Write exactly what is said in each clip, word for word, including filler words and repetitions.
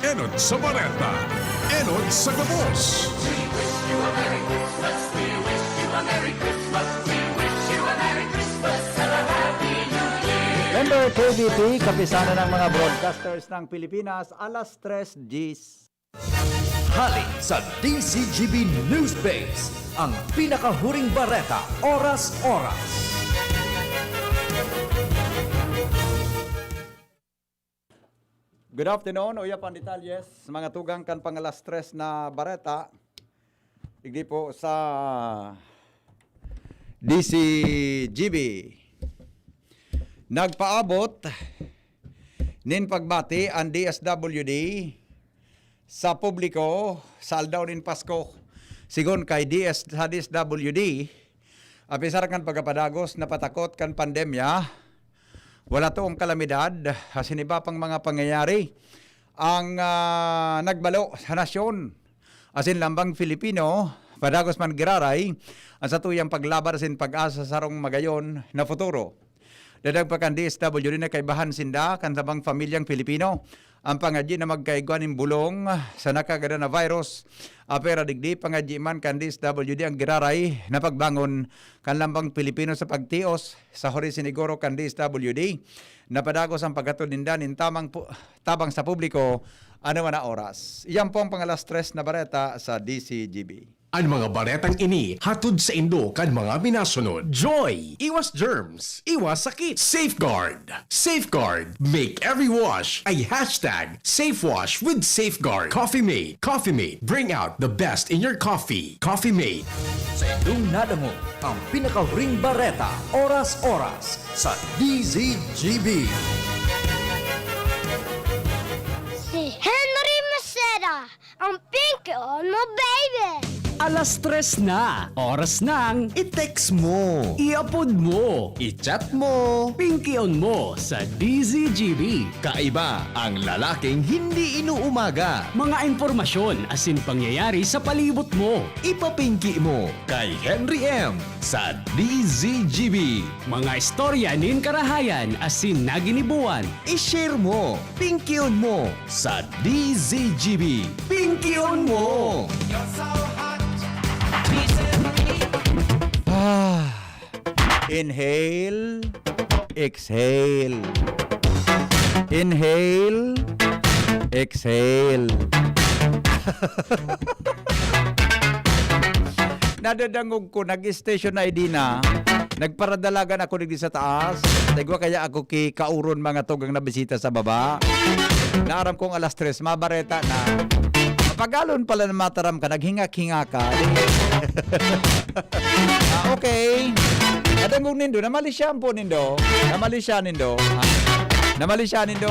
Enot sa bareta, enot sa gabos. Member K B P, Kapisanan ng mga Broadcasters ng Pilipinas, alas tres diyes. Hali sa D Z G B Newsbase, ang pinakahuring bareta, oras-oras. Good afternoon. Uya pang detalye sa mga tugang kan pang-alas tres na bareta. Digdi po sa D Z G B. Nagpaabot nin pagbati ang D S W D sa publiko sa aldaw nin Pasko. Sigon kay D S, sa D S W D, apisar kan pagkapadagos na patakot kan pandemya, wala toong kalamidad asin iba pang mga pangyayari ang, ah, nagbalo sa nasyon asin lambang Filipino, padagos man giraray ang satuyang paglaban asin pag-asa sa sarong magayon na futuro. Dadag pa kan D S W D na kaibahan sinda kan sabang pamilyang Filipino ang pangadyi na magkaigwa nin bulong sa nakagadan na virus. Apera digdi, pangadyi man kan D S W D ang giraray na pagbangon kan lambang Pilipino sa pagtios sa huri siniguro kan D S W D na padagos ang paghatod ninda nin tamang pu- tabang sa publiko ano man na oras. Iyan po ang pangalas tres na bareta sa D C G B. An mga baretang ini hatod saindo kan mga minasunod: Joy! Iwas germs, iwas sakit. Safeguard! Safeguard! Make every wash a hashtag safe wash with Safeguard. Coffee Mate. Coffee Mate. Bring out the best in your coffee. Coffee Mate. Saindong nadangog ang pinakahuring bareta, oras-oras, sa D Z G B. Si Henry Maceda. Ang pinkion mo, baby! Alas tres na. Oras nang i-text mo, i-upload mo, i-chat mo, pinkion mo sa D Z G B. Kaiba ang lalaking hindi inuumaga. Mga impormasyon asin pangyayari sa palibot mo. Ipapingki mo kay Henry M sa D Z G B. Mga istorya nin karahayan asin naginibuan. I-share mo, pingkion mo sa D Z G B. Pingkion mo! Ah, inhale, exhale. Inhale, exhale. Nadadangog ko, nag-station I D na. Nagparadalagan ako digdi sa taas. Igwa kaya ako ki kauron mga tugang na bisita sa baba. Naaram kong alas tres, mabareta na. Mapagalon pala na mataram ka, naghingak-hingak ka. Ah, okay. Nadangog nindo, namalisyahan po nindo. Namalisyahan nindo. Ah, namalisyahan nindo.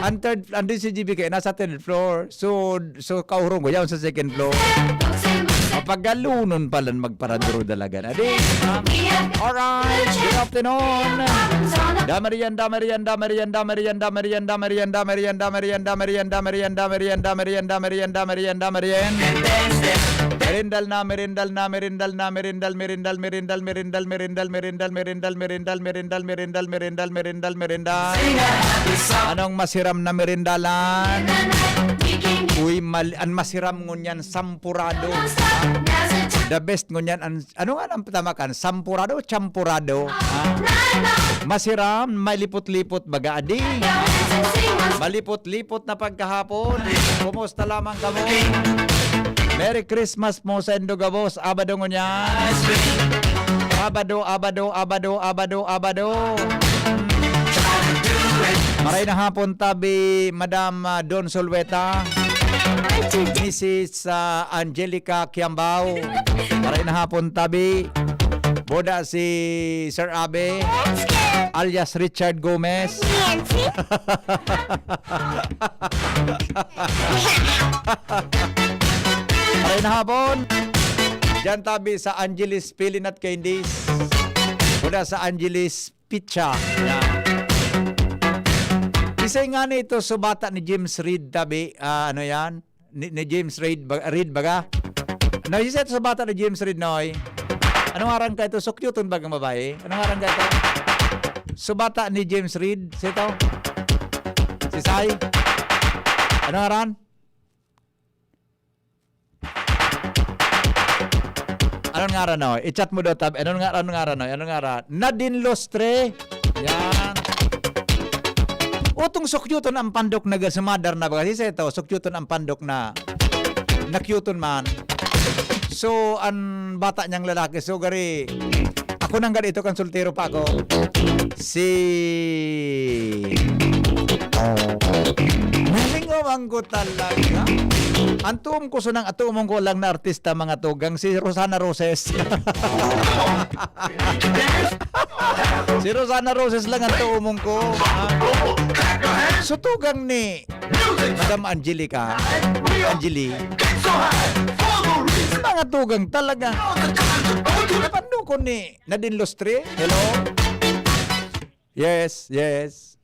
Ang third, ang D C G B kayo, nasa third floor. So, so kaurong ko, yaon sa second floor. Mapagalunon pala magparaduro dalaga na. Di, ah, alright, good afternoon. Damarian, damarian, damarian, damarian, damarian, damarian, damarian, damarian, damarian, damarian, damarian, damarian, damarian, damarian, damarian. Merindal na, merindal na, merindal na, merindal, merindal, merindal, merindal, merindal, merindal, merindal, merindal, merindal, merindal, merindal, merindal, merindal. Anong masiram na merindalan? Uy, mal an masiram ngunyan sampurado. The best ngunyan an ano nga ang tama kan? Sampurado o champurado? Ah. Masiram, malipot-lipot baga adi. Malipot-lipot na pagkahapon. Kumusta lamang kamo? Merry Christmas mo sa indo gabos. Abado ngunyan. Abado, abado, abado, abado, abado. Maray na hapon, tabi, Madam, ah, Don Solweta. Missus ah, Angelica Kiambao. Maray na hapon, tabi. Boda si Sir Abe, alias Richard Gomez. Maray na hapon. Diyan tabi sa Angeles Pilinat Candies. Boda sa Angeles Pizza. Yan. Isay nga na ito sa bata ni James Reid, tabi. Ah, ano yan? Ni, ni James Reid, ba- Reid baga? Ano yung sa bata ni James Reid, Noy? Anong aran ka ito? So cute ang bagang babae. Anong aran ka ito? So bata ni James Reid, sito? Si Sai? Ano ngaran? Anong ngaran, no? I-chat mo daw, tab-, anong ngaran, anong ngaran, no? Anong ngaran? Nadine Lustre. Yan. Utong sukyuton ang pandok na gasumadar na baga. Sisa ito, sukyuton ang pandok na nakyuton man. So, ang bata niyang lalaki, so, gari, ako nang gari ito, kan soltero pa ako. Si... Nalingawan ko talaga. Ang tuom ko, so, nang atuomon ko lang na artista, mga tugang, si Rosana Roses. Si Rosana Roses lang ang tuomon ko. Ah. So, tugang ni Madam Angelica. Angeli. Mga tugang talaga. Napando ko ni Nadine Lustre. Hello? Yes, yes.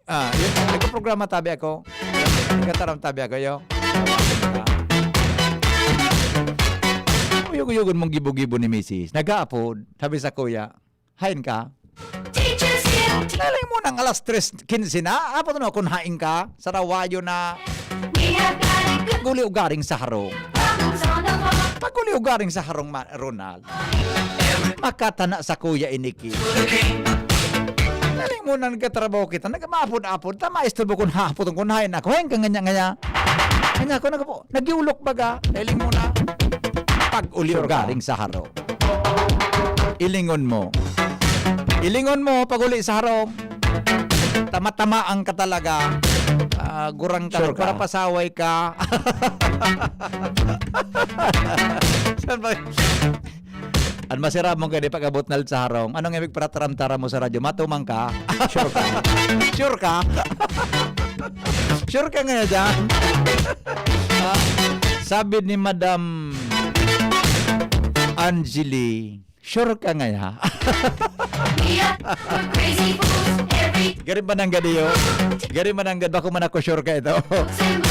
Ah, yun. Nagpaprograma tabi ako. Nagkataram tabi ako, yo. Ah. Uyog-uyogon mong gibo-gibo ni misis. Nag-aapod. Sabi sa kuya, "Hain ka?" Teacher's Guild. Naling mo nang alas tres quince na. Apo no, kung hain ka, sa rawayo na. We have got it good. Guli ugaring sa harong. Problems on the floor. Pag guli ugaring sa harong, ma-, Ronald. Makatana sa kuya iniki. Naling mo na nagkatrabaho kita. Nagmaapod-apod. Tama, istorbo kung hapon, kung hain ako. Hain ka nganya, nganya. Nganya ako, nagpo-, nagyulok baga. Naling mo na. Pag uli ugaring sa harong. Ilingon mo. Ilingon mo, pag-uli sa harong. Tama-tamaan ka talaga. Ah, gurang ka, sure ka? Parapasaway ka. Saan ba? An masira mong gani pag-abot na sa harong. Anong ibig parataram-taram mo sa radyo? Matumang ka? Sure ka? Sure ka? Sure ka nga dyan? Ah, sabi ni Madam Angeli, "Sure ka ngaya?" Gari mananggad iyo. Gari mananggad, bako man ako sure ka ito.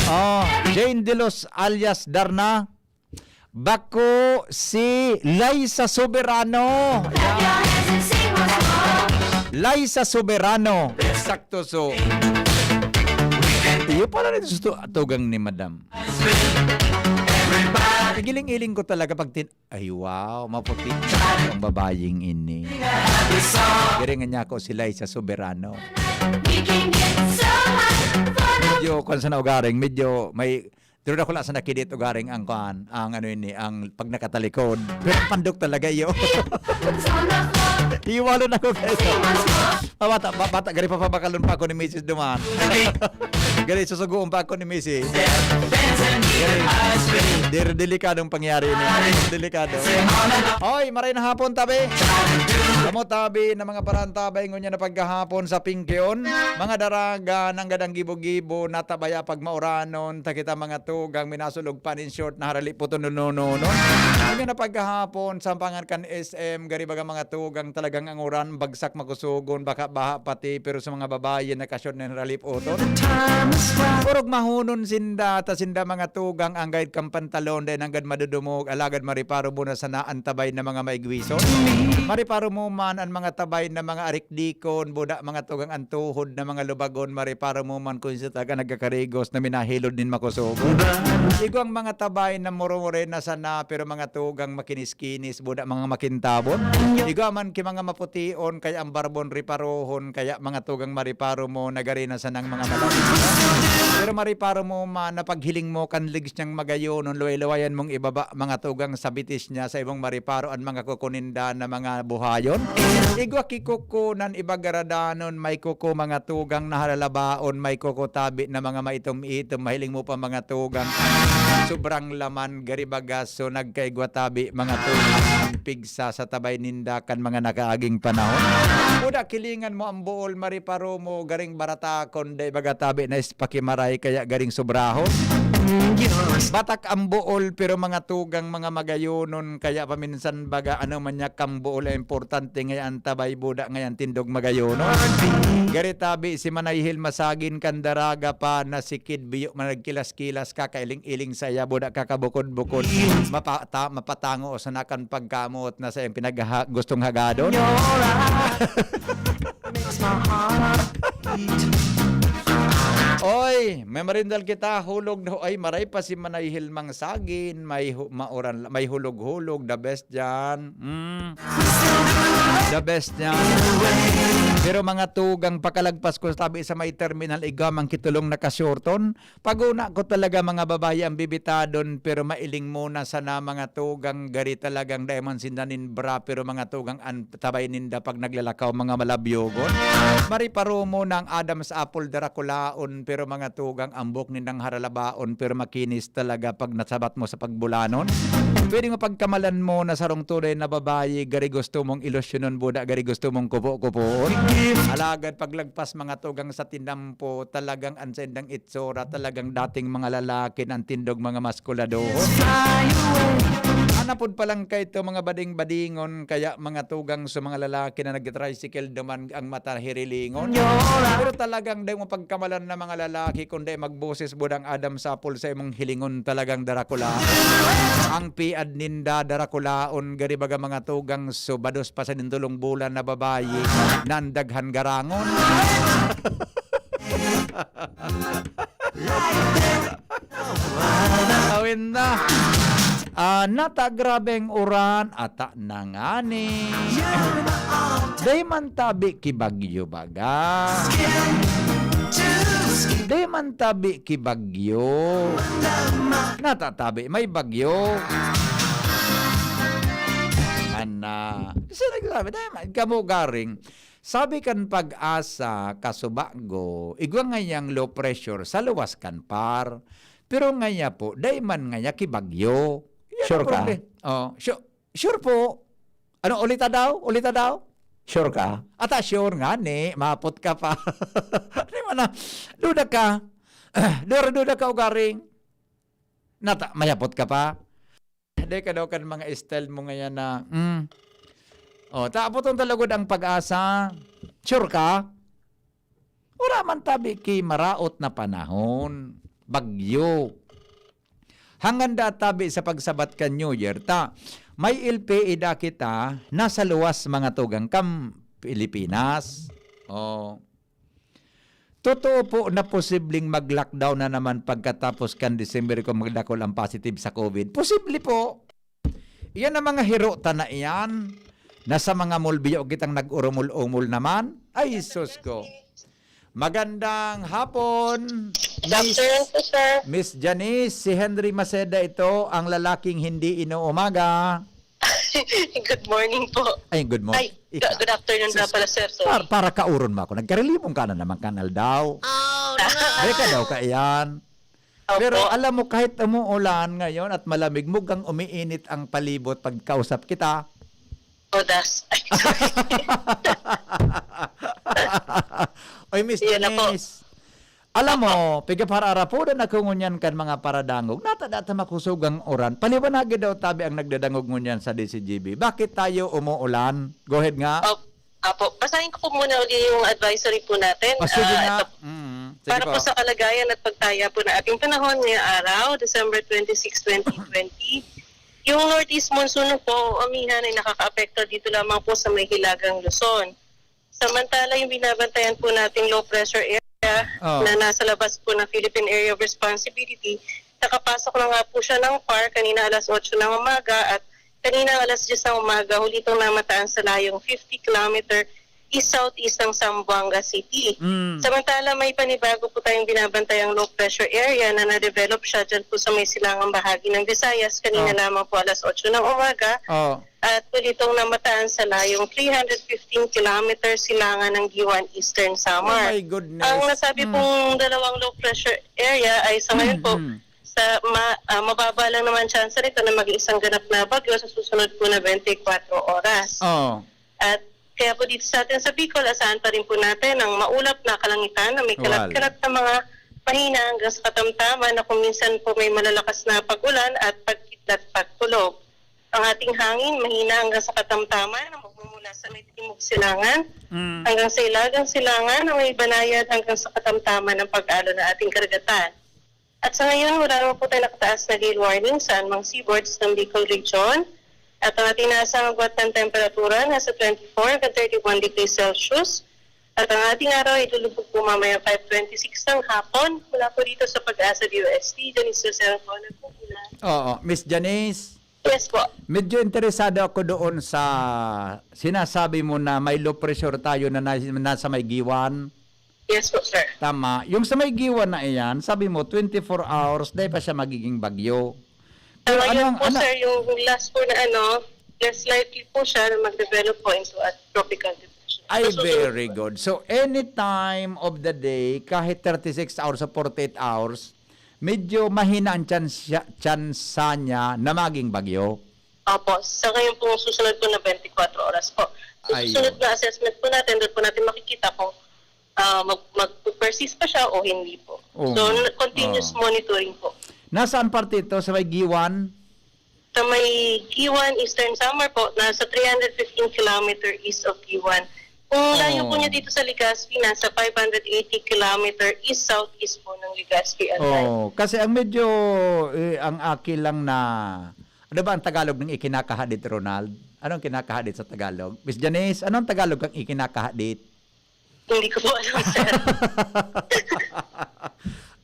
Oh, Jane De Los alias Darna. Bako si Liza Soberano. Liza Soberano. Sakto, so. Iyo pala nito sa tu-, tugang ni Madam. Igiling-iling ko talaga pag tin-, ay, wow, maputi ang babayeng ini. Diri nga niya ako si Liza Soberano. Medyo, kung sa naugaring, medyo may, pero ako lang sa nakidit ugaring ang kuan, ang ano ini, ang pag nakatalikod. Pero pandok talaga iyo. Iwalo na ko kayo. Mabata, ba-, bata, gari pa pabakalon pa ako ni misis duman. Gari, susugoon pa ako ni misis. Gari, der-, delikadong pangyari ini. Delikado. Oy, maray na hapon, tabi. Kamo, tabi, na mga parantabay, ngunyan na paghahapon sa Pingkion. Mga daraga, nanggad ang gibo-gibo, natabaya pag mauranon, ta kita mga tugang, minasulog pan in short, naharali po to, no, no, no, no. Ngunyan na paghahapon, sa pangan kan S M, gari baga mga tugang, talagang ang uran, bagsak makusugon, baka baha pati, pero sa mga babayi, nakashort na nalip-uton. Orog mahunon sinda, ta sinda mga tugang, anggay kan pantalon, dai nanggad madudumog, alagad mariparo mo na sana an tabay na mga maigwison. Mariparo mo man an mga tabay na mga arikdikon, buda mga tugang an tuhod na mga lubagon, mariparo mo man kung sa taga nagkakarigos na minahilod nin makusugon. Igwang mga tabay na murumure na sana, pero mga tugang makinis-kinis, buda mga makintabon. Igwa man ki mga mapution, kaya ang barbon riparohon, kaya mga tugang mariparo mo, nagari na sanang mga malaki. Pero mariparo mo man na paghiling mo kan ligs niyang magayonon, luway-luwayan mong ibaba, mga tugang sa bitis niya, sa ibong mariparo an mga kukuninda na mga buhayon. Igwa ki kukunan, iba garadanon, may kuko, mga tugang na halalabaon, may kuko tabi na mga maitom-itom, mahiling mo pa, mga tugang. Sobrang laman, gari baga, so nagkaigwa tabi, mga tugang, ang pigsa sa tabay ninda kan mga nakaaging panahon. Buda kilingan mo ang buol, mariparo mo, garing baratakon, dai baga tabi na ispakimaray, kaya garing sobrahon. Batak ang buol, pero mga tugang, mga magayonon, kaya paminsan baga, ano man niya kang buol, ay importante ngayon tabay, buda ngayon tindog magayonon. Gari tabi, si Manayhil masagin kan daraga pa, nasikid, biyo man nagkilas-kilas, kakailing-iling saya, buda kakabukod-bukod, mapata-, mapatango o sanakan pagkamot na sa iyang pinagha-, gustong hagadon. Makes my heart beat. May marindal kita, hulog na, ay, maray pa si Manay Hilmang Sagin, may hu-, mauran, may hulog-hulog, the best dyan. Mm. The best dyan. Pero mga tugang, pakalagpas ko tabi sa may terminal, igwa man kitulong nakashorton. Pag-una ko talaga, mga babayi ang bibitadon, pero mailing muna sana mga tugang, gari talagang dai man sinda nin bra, pero mga tugang an tabay ninda pag naglalakaw, mga malabyogon. Mariparomo na ang Adam's apple, darakulaon, pero mga tugang ambok nindang haralabaon, pero makinis talaga pag nasabat mo sa pagbulanon. Pwede mo pagkamalan mo na sarong tunay na babayi, gari gusto mong ilusyonon buda, gari gusto mong kupo-kupoon. Alagad paglagpas mga tugang sa tinampo, talagang ang sendang itsura, talagang dating mga lalaki na ang tindog mga maskulado. Anapod pa lang kaito mga bading-badingon, kaya mga tugang sa mga lalaki na nag-tricycle duman ang mata hirilingon. Pero talagang dai mo pagkamalan na mga lalaki, kundi magboses budang Adam Sapol sa imong hilingon talagang darakula. Ang piad ninda darakulaon, gari baga mga tugang subados pa sa nindulong bulan na babayi, nandaghan garangon. Awin na. Ah, nata grabeng uran, ata na ngani. Dai man tabi ki bagyo baga. Dai man tabi ki bagyo. Nata tabi, may bagyo. Ana. Kasi nagsabi, dai man, kamo garing. Sabi kan Pag-asa, kasubago, igwa ngayang low pressure sa luwas kan par. Pero ngaya po, dai man ngaya ki bagyo. Yan ang Sure ka? proble-, oh, sure, sure po. Ano, ulita daw? Ulita daw? Sure ka? Ata sure nga ni, mapot ka pa. Di man na, duda ka. Duda, duda ka ugaring. Nata, mayapot ka pa. Dai ka daw kan mga style mo ngayon na, mm. Oh, tapos ang talagod ang Pag-asa. Sure ka? Wala man tabi ki maraot na panahon. Bagyo. Hanganda tabi sa pagsabat kan New Year ta. May L P A da kita, nasa luwas mga tugang kam Pilipinas. Oh. Totoo po na posibleng mag-lockdown na naman pagkatapos kan December kung magdakol ang positive sa COVID. Posible po. Iyan ang mga hirota na iyan. Nasa mga mulbiyo kitang nag-urumol-umol naman. Ay, sus ko. Magandang hapon, Good Miss, afternoon po, sir. Miss Janice. Si Henry Maceda ito, ang lalaking hindi inuumaga. Good morning po. Ay, good morning. Ay, Ika. good afternoon nga Sus, pala, sir. Sorry. par-, para kauron mo ako. Nagkarilibong ka na naman kan aldaw. Oh, no! Dai ka daw ka iyan. Opo. Pero alam mo, kahit umuulan ngayon at malamig, mukhang umiinit ang palibot pag kausap kita. Odas. Ay, sorry. Oy, Miss Iyan na po. Janice. Alam mo, pigapararapodan ako ngunyan kan mga paradangog. Nata, nata makusog ang uran. Paliwanagi daw tabi ang nagdadangog ngunyan sa D Z G B. Bakit tayo umuulan? Go ahead nga. Op-, apo, basahin ko po muna uli yung advisory po natin. O, sige Ah, nga. ito, Mm, sige para po po. sa kalagayan at pagtaya po ng ating panahon ngayong araw, December twenty-six, twenty twenty, yung northeast monsoon po, amihan ay nakakaapekto dito lamang po sa may hilagang Luzon. Samantala, yung binabantayan po nating low pressure area Oh. na nasa labas po ng Philippine Area of Responsibility, nakapasok na nga po siya ng par kanina alas otso ng umaga at kanina alas diyes ng umaga, huli itong namataan sa layong fifty kilometer east-southeast ng Zamboanga City. Mm. Samantala, may panibago po tayong binabantayang low pressure area na na-develop siya dyan po sa may silangang bahagi ng Visayas. Kanina Oh. lamang po alas otso ng umaga. Oh. At huli itong namataan sa layong three hundred fifteen kilometers silangan ng Guiuan, Eastern Samar. Oh my goodness. Ang nasabi Mm. pong dalawang low pressure area ay sa ngayon po, Mm-hmm. sa ma-, ah, mababa lang naman tsansa nito na maging isang ganap na bagyo sa susunod po na twenty-four oras. Oh. At kaya po dito sa atin sa Bicol, asahan pa rin po natin ang maulap na kalangitan na may Wal. kalat-kalat na mga mahina hanggang sa katamtaman na kung minsan po may malalakas na pag-ulan at pagkidlat, pagkulog. Ang ating hangin, mahina hanggang sa katamtaman na magmumula sa may timog silangan Mm. hanggang sa ilagang silangan na may banayad hanggang sa katamtaman ng pag-alo ng ating karagatan. At sa ngayon, wala naman po tayong nakataas na gale warning sa anumang seaboards ng Bicol Region. At ang ating inaasahang agwat ng temperatura nasa twenty-four hanggang thirty-one degrees Celsius. Magandang ating araw, itulog po po mamaya five twenty-six ng hapon. Mula po dito sa Pag-asa D O S T, Janice Jose Ancona po muna. Oo, Miss Janice, Yes po. Medyo interesado ako doon sa sinasabi mo na may low pressure tayo na na nasa may Guiuan. Yes po, sir. Tama. Yung sa may Guiuan na iyan, sabi mo twenty-four hours, dai pa siya magiging bagyo. Pero Pero ano ngayon ang po, ano sir, yung last po na ano, less likely po siya na mag-develop po into a tropical depression. Ay, Sa susunod very po. Good. So, any time of the day, kahit thirty-six hours o forty-eight hours, medyo mahina ang tsansa tsansa niya na maging bagyo. Opo, sa ngayon pong susunod po na twenty-four oras po. Sa Ayun. susunod na assessment po natin, doon po natin makikita kung, ah, mag magpe-persist pa siya o hindi po. Oo. So, n continuous Oo. monitoring po. Nasaan parte ito? Sa may Guiuan? Sa may Guiuan, Eastern Samar po, nasa three hundred fifteen kilometer east of Guiuan. Kung layo po Oo. niya dito sa Legazpi, nasa five hundred eighty kilometer east-southeast po ng Legazpi, Albay. Oo, kasi ang medyo, eh, ang aki lang na, ano ba ang Tagalog ng ikinakahadit, Ronald? Anong kinakahadit sa Tagalog? Miss Janice, anong Tagalog ng ikinakahadit? Hindi ko po alam, sir.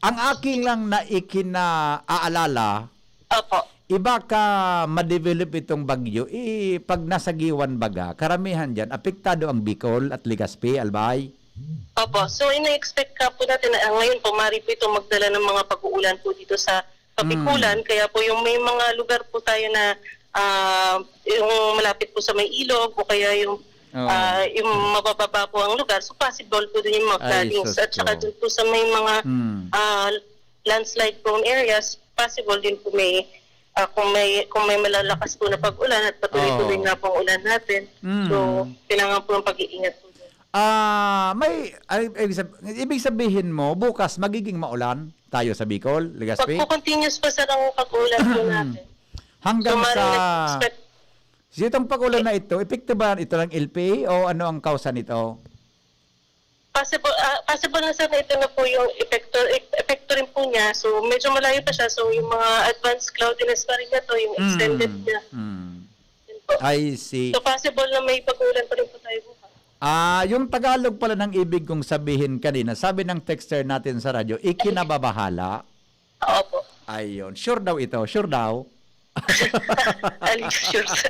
Ang aking lang na ikinaalala, Opo. iba ka ma-develop itong bagyo, eh, pag nasa Guiuan baga, karamihan diyan, apektado ang Bicol at Legazpi, Albay. Opo. So, ina-expect ka po natin na, ah, ngayon po, mari po itong magdala ng mga pag-uulan po dito sa Kapikulan. Mm. Kaya po, yung may mga lugar po tayo na, ah, yung malapit po sa may ilog o kaya yung, Oo. ah, yung mabababa po ang lugar, so possible po dun yung mga Ay, floodings. sus At saka ko. dun po sa may mga, Mm. ah, landslide prone areas, possible din po may, ah, kung may, kung may malalakas po na pag-ulan at patuloy-tuloy Oo. nga pong ulan natin. Mm. So, kailangan po ng pag-iingat po dun. Ah, may, ay, ibig sab-, ibig sabihin mo, bukas magiging maulan tayo sa Bicol, Legazpi? Pag po continuous po, sir, ang pag-ulan po natin. Hanggang So, maaaring sa nag-expect So, itong pag-ulan na ito, epekto ba ito ng L P A o ano ang kausa nito? Possible, ah, possible na, sir, na ito na po yung epekto, ep-, epekto rin po niya. So, medyo malayo pa siya. So, yung mga advanced cloudiness pa rin niya to, yung extended Mm, niya. mm. Yun po. I see. So, possible na may pag-ulan pa rin po tayo bukas. Ah, yung Tagalog pala ng ibig kong sabihin kanina, sabi ng texter natin sa radyo, ikinababahala. Opo. Ayun. Sure daw ito. Sure daw. Alin sure, sir?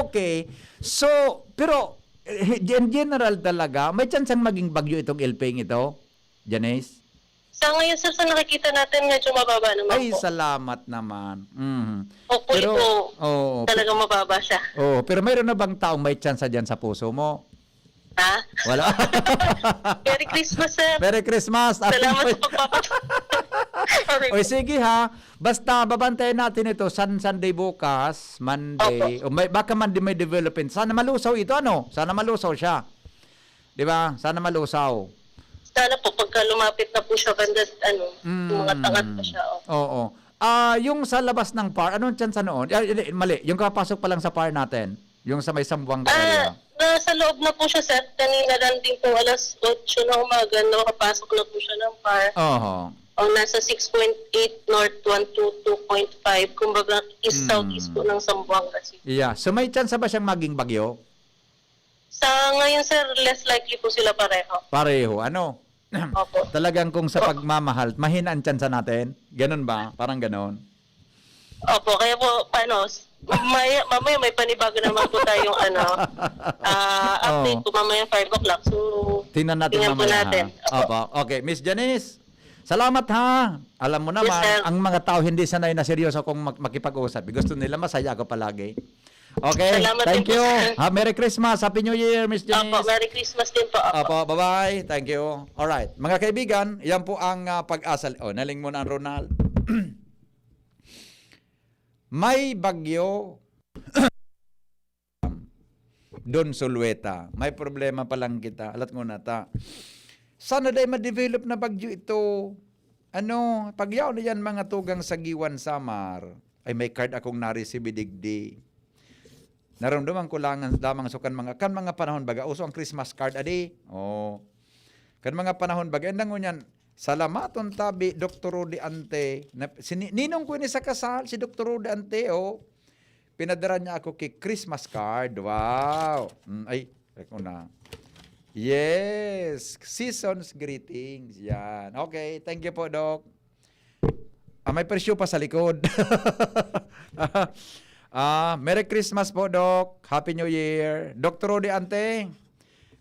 Okay. So, pero, eh, in general talaga, may tsansang maging bagyo itong Elping ito, Janice? Sa ngayon, sir, sa nakikita natin, medyo mababa naman Ay, po. salamat naman. Mhm. Hopefully Pero, po, oo, pe- talagang mababa siya. Oo, pero mayroon na bang taong may tsansa diyan sa puso mo? Ha? Wala. Merry Christmas, sir. Merry Christmas. Happy Salamat New sa pagpapa- Oy, sige ha. Basta babantayan natin ito. Sun-, Sunday bukas, Monday. Opo. O may, baka Monday may development. Sana malusaw ito, ano? Sana malusaw siya. Di ba? Sana malusaw. Sana po, pagka lumapit na po siya, banda, ano, Mm. mga tangat pa siya, oh. Oo. Ah, yung sa labas ng par, anong tsansa noon? Ay, hindi, mali. Yung kapasok pa lang sa par natin. Yung sa may Zamboanga Ah, area. nasa loob na po siya, sir. Kanina lang din po, alas otso na umaga, nakapasok na po siya ng par. Oho. O, nasa six point eight north, one to two point five. Kumbaga, east-southeast po Hmm. ng Zamboanga City. Yeah. So, may tsansa ba siyang maging bagyo? Sa ngayon, sir, less likely po sila pareho. Pareho, ano? Opo. Talagang kung sa pagmamahal, mahina ang tsansa natin? Ganun ba? Parang ganun? Opo, kaya po, ano, s-, may, mamaya may panibago naman po tayong, ano, ah, update Oo. po mamaya five o'clock. So, Tingnan natin tingnan po mamaya, ha? natin. Opo. Opo. Okay, Miss Janice, salamat, ha. Alam mo Yes, naman, sir. ang mga tao hindi sanay na seryoso kung mak-, makipag-usap. Gusto nila masaya ako palagi. Okay, Salamat thank din po, you. sir. Ha, Merry Christmas, Happy New Year, Miss Janice. Opo, Merry Christmas din po. Opo. Opo, bye-bye. Thank you. Alright, mga kaibigan, yan po ang, ah, pag-asa. Oh, naling mo na ang Ronald. May bagyo. Don Sulueta. May problema pa lang kita. Alat ngona ta. Sana dai ma-develop na bagyo ito. Ano, pagyaw na yan, mga tugang sa Guiuan, Samar. Ay, may card akong na-receive digdi. Naramdaman ko lang, lamang so kan mga, kan mga panahon baga, uso ang Christmas card, adi. Oh. Kan mga panahon baga, endang ngunyan, salamaton tabi, Doktor Rudy Ante. Na, si Ni-, ninong ko ini sa kasal, si Doktor Rudy Ante, oh. Pinadara niya ako ki Christmas card. Wow. Mm, ay, rek ko na. Yes, season's greetings. Yan. Okay, thank you po, Doc. Ah, may presyo pa sa likod. Ah, Merry Christmas po, Doc. Happy New Year. Doctor Rudy Ante,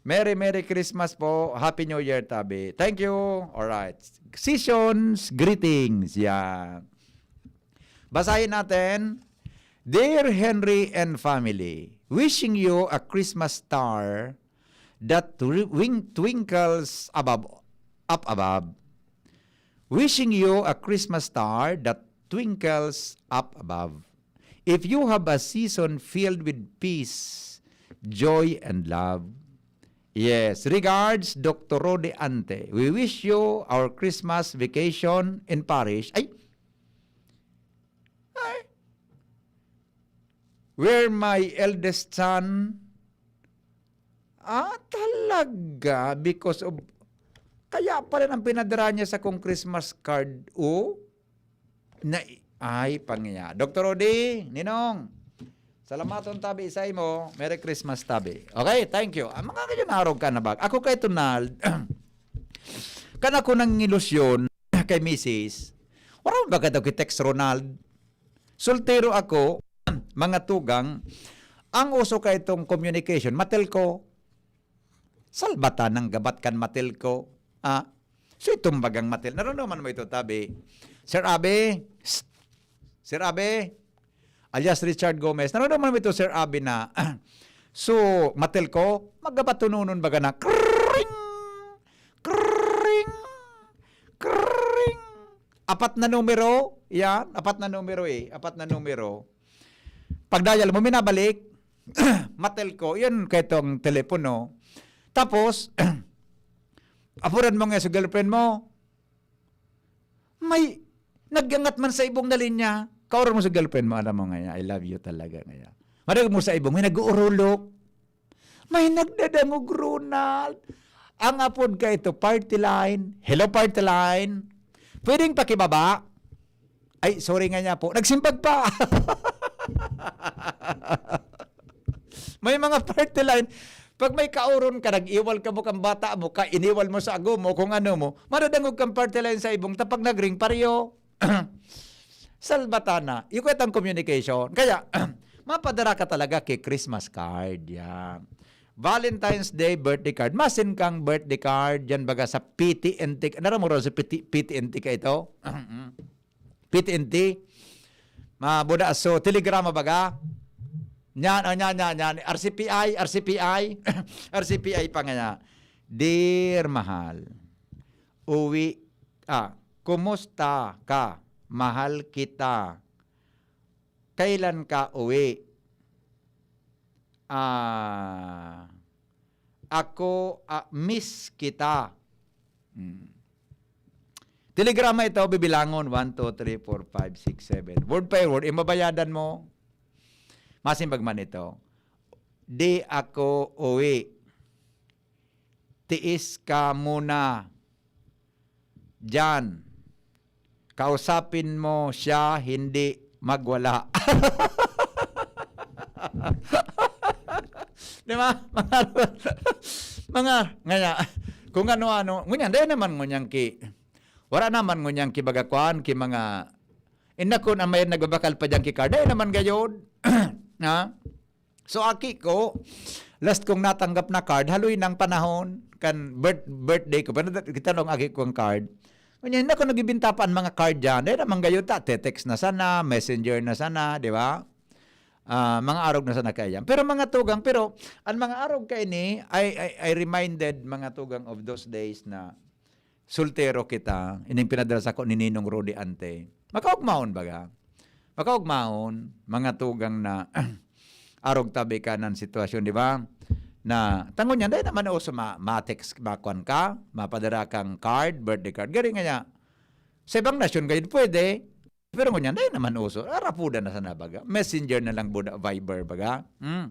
Merry, Merry Christmas po. Happy New Year, tabi. Thank you. All right. Season's greetings. Yan. Basahin natin. Dear Henry and family, wishing you a Christmas star that twi- wing- twinkles above, up above. Wishing you a Christmas star that twinkles up above. If you have a season filled with peace, joy, and love, yes, regards, Doctor Rode Ante. We wish you our Christmas vacation in Paris. Ay! Ay! Where my eldest son, ah, talaga, because of, kaya pala nang pinadara niya sa kong Christmas card, oh, na, ay, pangiya. Doctor Rodi, Ninong, salamaton tabi sa imo. Merry Christmas tabi. Okay, thank you. Ang mga kayo narog ka na ba? Ako kay Tonald, kan ako nang ilusyon kay misis, wala ba ka daw ki text Ronald? Soltero ako, mga tugang, ang uso ka itong communication, matelco. Salbata ng gabat kan matelco. Ah, so itong bagang matel. Nararamdaman mo ito, tabi. Sir Abe, psst. Sir Abe, alias Richard Gomez. Nararamdaman mo ito, Sir Abe, na so, matelco, magabatununon baga na, kring, kring, kring. Apat na numero, yan, apat na numero eh, apat na numero. Pag dial mo, minabalik, matelco, yun, kaya itong telepono. Tapos, apuran mo nga sa girlfriend mo, may nagangat man sa ibong na linya. Kaoran mo sa girlfriend mo, alam mo nga, "I love you talaga." Ngayon, marag mo sa ibong, may nag-uurulok. May nagdadangog, Ronald. Ang apod ka ito, party line. Hello, party line. Pwedeng pakibaba? Ay, sorry nga niya po. Nagsimbag pa. May mga party line. Pag may kaoron ka, nag-iwal ka mo kang bata mo, ka iniwal mo sa ago mo, kung ano mo, madadangog kang party line sa ibong tapag nagring pareho. Salbatana. Yung kwentang communication. Kaya, mapadara ka talaga kay Christmas card. Yan. Valentine's Day birthday card. Masin kang birthday card. Yan baga sa P T N T. Nara mo ron sa P T, P T N T ka ito? P T N T. Mabuda. So, telegrama baga? Yan, oh, yan, yan, yan. R C P I, R C P I. R C P I pa nga niya. Dear mahal, uwi, ah, kumusta ka? Mahal kita. Kailan ka uwi? Ah, ako, ah, miss kita. Hmm. Telegrama ito, bibilangon, one, two, three, four, five, six, seven. Word by word, imabayadan mo. Masimbag man ito. Di ako uwi. Tiis ka muna diyan. Kausapin mo siya, hindi magwala. Di ba? Mga, mga, ngaya, kung ano-ano, ngunyan, dahil naman ngunyan ki, wala naman ngunyan ki baga kwan, ki mga, inakon ang may nagbabakal pa dyan ki card, dahil naman gayod. Ha? So, aki ko, last kong natanggap na card, haloy ng panahon, kan birth-, birthday ko, pero kita nung aki ko ang card. Kanya, hindi ako nagbibinta pa ang mga card dyan. Dahil naman gayon ta, te-text na sana, messenger na sana, di ba? Ah, mga arog na sana kaya. Pero mga tugang, pero ang mga arog kaini, I, I, I reminded mga tugang of those days na soltero kita, ining pinadala sa ko ni Ninong Rudy Ante. Makaugmaon baga? Makaugmaon, mga tugang na arog tabi ka ng sitwasyon, di ba? Na, tango niya, dahil naman uso ma-, ma-text, makuan ka, mapadara kang card, birthday card. Gari nga niya, sa ibang nasyon, gayon pwede. Pero ngunyan, dai naman uso. Arapudan na sana baga. Messenger na lang buda, Viber baga. Hmm.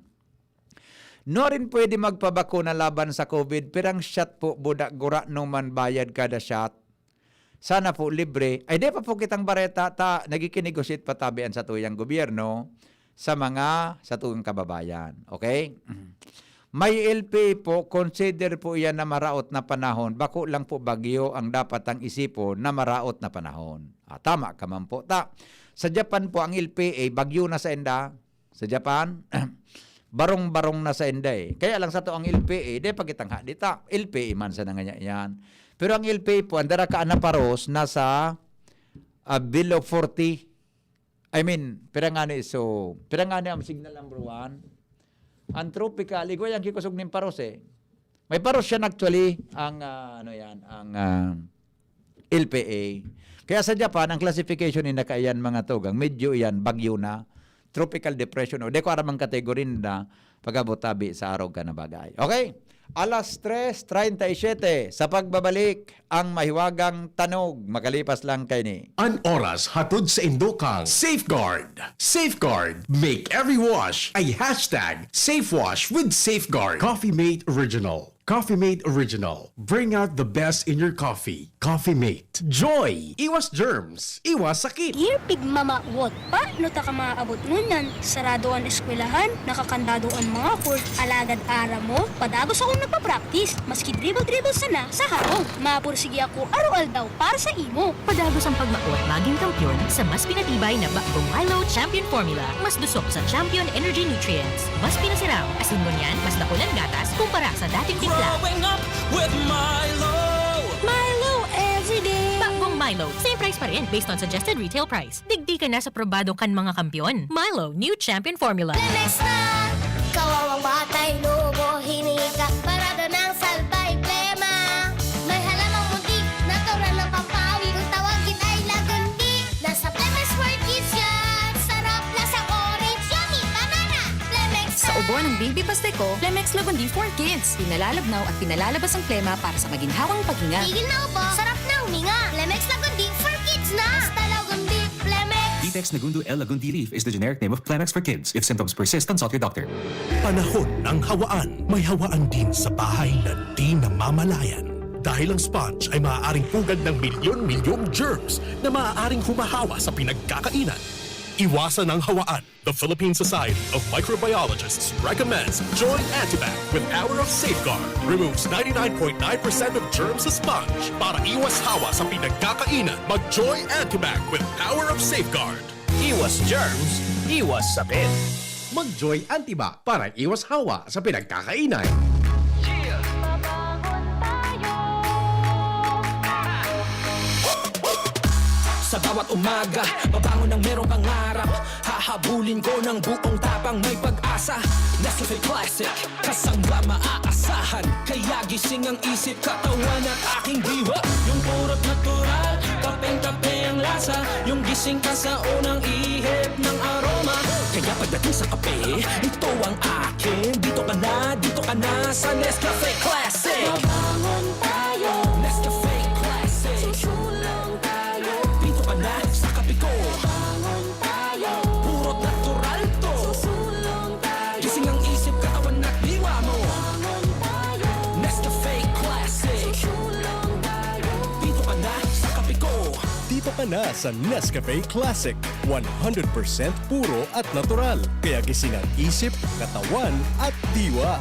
Nuarin pwede magpabakuna laban sa COVID, pirang shot po buda, gurano man bayad kada shot. Sana po libre. Ay, di pa po kitang bareta, ta, nagikinegosyate pa tabi an satuyang gobyerno sa mga satuyang kababayan. Okay? May L P A po, consider po iyan na maraot na panahon. Bako lang po bagyo ang dapat ang isipon na maraot na panahon. Ah, tama ka man po. Ta, sa Japan po, ang L P A, bagyo na sa inda. Sa Japan, barong-barong na sa inda eh. Kaya lang sa to ang L P A, di pa kitang ha, di ta, L P A man sa nanganya yan. Pero ang L P A po, ang dara ka na paros, nasa ah, below forty. I mean, pira ngani, so, pira ngani ang signal number one? Ang tropical, igwa yang kikusog nin paros eh. May paros siya actually, ang, ah, ano yan, ang ah, L P A. Kaya sa Japan, ang classification ni nakaiyan mga tugang, medyo iyan, bagyo na, tropical depression, o di ko aram ang category na pag-abot tabi sa arog ka na bagay. Okay? Alas tres treinta y siete, sa pagbabalik, ang mahiwagang tanog, makalipas lang kay ni. An oras hatod sa indokang Safeguard. Safeguard. Make every wash a hashtag safe wash with Safeguard. Coffee Mate Original. Coffee Mate Original. Bring out the best in your coffee. Coffee Mate. Joy. Iwas germs. Iwas sakit. Dear Pigmamawot, paano ta ka maaabot ngunyan? Sarado an eskwelahan, nakakandado an mga court, alagad aram mo, padagos akong nagpa-practice, maski dribble-dribble sana sa harong. Mapursige ako aroaldaw para sa imo. Padagos ang pagmaot magin kampiyon sa mas pinatibay na Bakbong Milo Champion Formula. Mas dusok sa Champion Energy Nutrients. Mas pinasiram, asin ngunyan, mas dakul an gatas kumpara sa dating timpla. Growing up with Milo. Milo everyday! Bakbong Milo, same price pa rin based on suggested retail price. Digdi ka na sa probado kan mga kampiyon. Milo, new champion formula. Lemex na! Kawawang batay, lubo, hinika, parada ng salbay, plema. May halamang muntik, natural na pampawi. Kung tawagin ay lagundi, nasa Lemex World Kids yan. Sarap, lasang orange, yummy, banana. Lemex Sa ubo ng baby pastiko, Lemex Lagundi for Kids. Pinalalabnaw at pinalalabas ang plema para sa maginhawang paghinga. Tigil na ubo, sarap na huminga. Lemex Lagundi for Kids na. Basta Lagundi, Lemex. Ditex Nagundo L Lagundi Leaf is the generic name of Kleenex for kids. If symptoms persist, consult your doctor. Panahon ng hawaan. May hawaan din sa bahay na di namamalayan. Dahil ang sponge ay maaaring pugad ng milyon-milyong germs na maaaring humahawa sa pinagkakainan. Iwasan ang hawaan. The Philippine Society of Microbiologists recommends Joy Antibac with power of safeguard. Removes ninety-nine point nine percent of germs sa sponge. Para iwas hawa sa pinagkakainan, mag Joy Antibac with power of safeguard. Iwas germs, iwas sakit. Mag Joy Antibac para iwas hawa sa pinagkakainan. Sa bawat umaga, babangon ng merong pangarap. Hahabulin ko ng buong tapang, may pag-asa. Nescafe Classic, kasangga maaasahan. Kaya gising ang isip, katawan at aking diwa. Yung purot natural, kapeng-kape ang lasa. Yung gising ka sa unang ihip ng aroma. Kaya pagdating sa kape, ito ang akin. Dito ka na, dito ka na sa Nescafe Classic. Mabangon tayo. Nescafe Classic. Susulong tayo. Dito ka na sa kape ko. Bangon tayo. Purot natural to. Susulong tayo. Gising ang isip, katawan at diwa mo. Bangon tayo. Nescafe Classic. Susulong tayo. Dito ka na sa kape ko. Dito ka na sa Nescafe Classic, one hundred percent puro at natural. Kaya gising ang isip, katawan at diwa.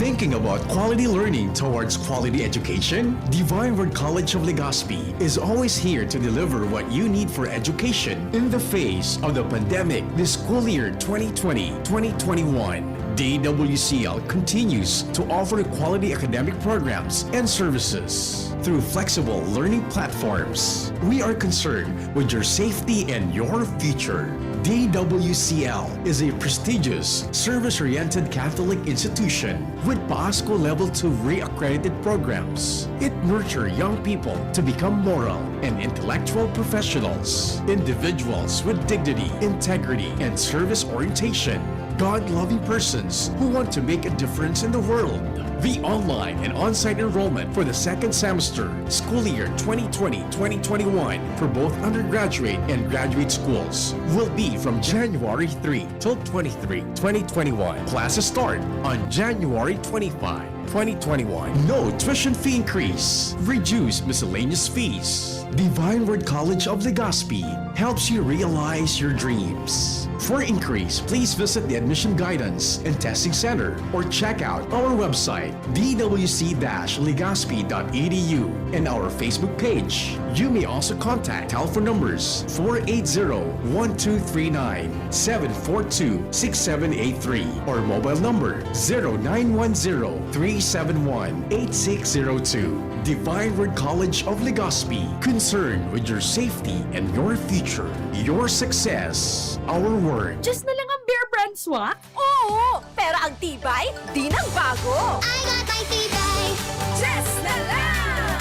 Thinking about quality learning towards quality education? Divine Word College of Legazpi is always here to deliver what you need for education in the face of the pandemic this school year twenty twenty, twenty twenty-one. D W C L continues to offer quality academic programs and services through flexible learning platforms. We are concerned with your safety and your future. D W C L is a prestigious, service-oriented Catholic institution with Pasko Level two re-accredited programs. It nurtures young people to become moral and intellectual professionals, individuals with dignity, integrity, and service orientation, God-loving persons who want to make a difference in the world. The online and on-site enrollment for the second semester, school year twenty twenty, twenty twenty-one, for both undergraduate and graduate schools will be from January three till twenty-three, twenty twenty-one. Classes start on January twenty-five. twenty twenty-one. No tuition fee increase. Reduce miscellaneous fees. Divine Word College of Legazpi helps you realize your dreams. For inquiries, please visit the Admission Guidance and Testing Center or check out our website, d w c dash legazpi dot e d u, and our Facebook page. You may also contact telephone numbers four eight zero, one two three nine, seven four two, six seven eight three or mobile number zero nine one zero, three seven one, eight six zero two. Divine Word College of Legazpi, concerned with your safety and your future. Your success, our word. Just na lang ang Bear Brand Swak? Oo! Pero ang tibay, di nang bago! I got my tibay! Just na lang!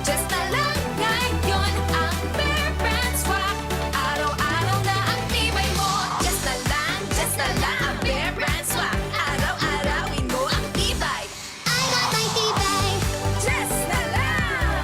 Just na lang ngayon ang Bear Brand Swak! Araw-araw na ang tibay mo! Just na lang, just na lang ang Bear Brand Swak! Araw-arawin mo ang tibay! I got my tibay! Just na lang!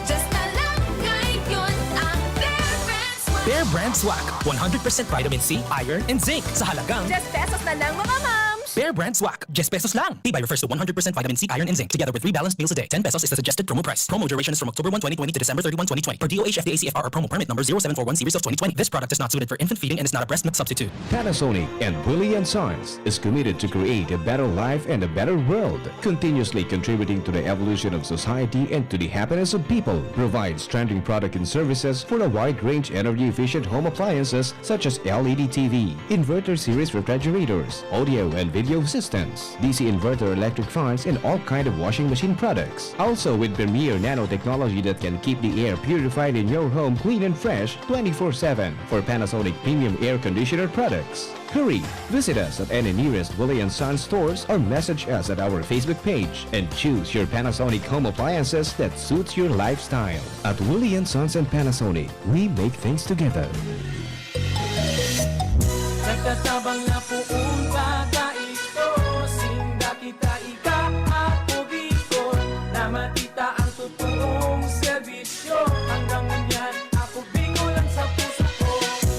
Just na lang ngayon ang Bear Brand Swak! Bear Brand Swak, one hundred percent vitamin C, iron, and zinc sa halagang Just pesos na lang, mga mams! Bear Brand Swak, just pesos lang. Tibay refers to one hundred percent vitamin C, iron, and zinc, together with three balanced meals a day. Ten pesos is the suggested promo price. Promo duration is from October one, twenty twenty to December thirty-one, twenty twenty. Per D O H F D A C F R or promo permit number zero seven four one series of twenty twenty. This product is not suited for infant feeding and is not a breast milk substitute. Panasonic and Willie and Sons is committed to create a better life and a better world, continuously contributing to the evolution of society and to the happiness of people. Provides trending product and services for a wide range energy-efficient home appliances such as L E D T V, inverter series refrigerators, audio and video systems, D C inverter electric fans, and all kind of washing machine products. Also with premier nanotechnology that can keep the air purified in your home clean and fresh twenty-four seven for Panasonic premium air conditioner products. Hurry! Visit us at any nearest Willie and Sons stores or message us at our Facebook page and choose your Panasonic home appliances that suits your lifestyle. At Willie and Sons and Panasonic, we make things together. Nagtatabang na poon pa ta ito, sinda kita ika, ako Bicol, na matita ang totoong serbisyo. Hanggang ngunyan, ako Bicol lang sa puso ko.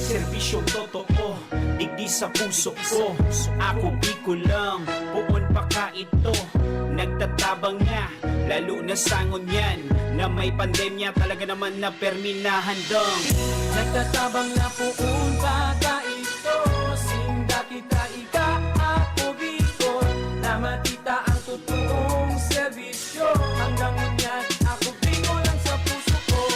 Serbisyong totoo, digdi sa puso ko. Ako Bicol lang, poon pa ka ito. Nagtatabang na, lalo na sa ngunyan na may pandemya, talaga naman na permi na handang. Nagtatabang na poon pa ta ito, sinda kita ika, ako Bicol, na matita ang totoong serbisyo. Hanggang ngunyan, ako Bicol lang sa puso ko.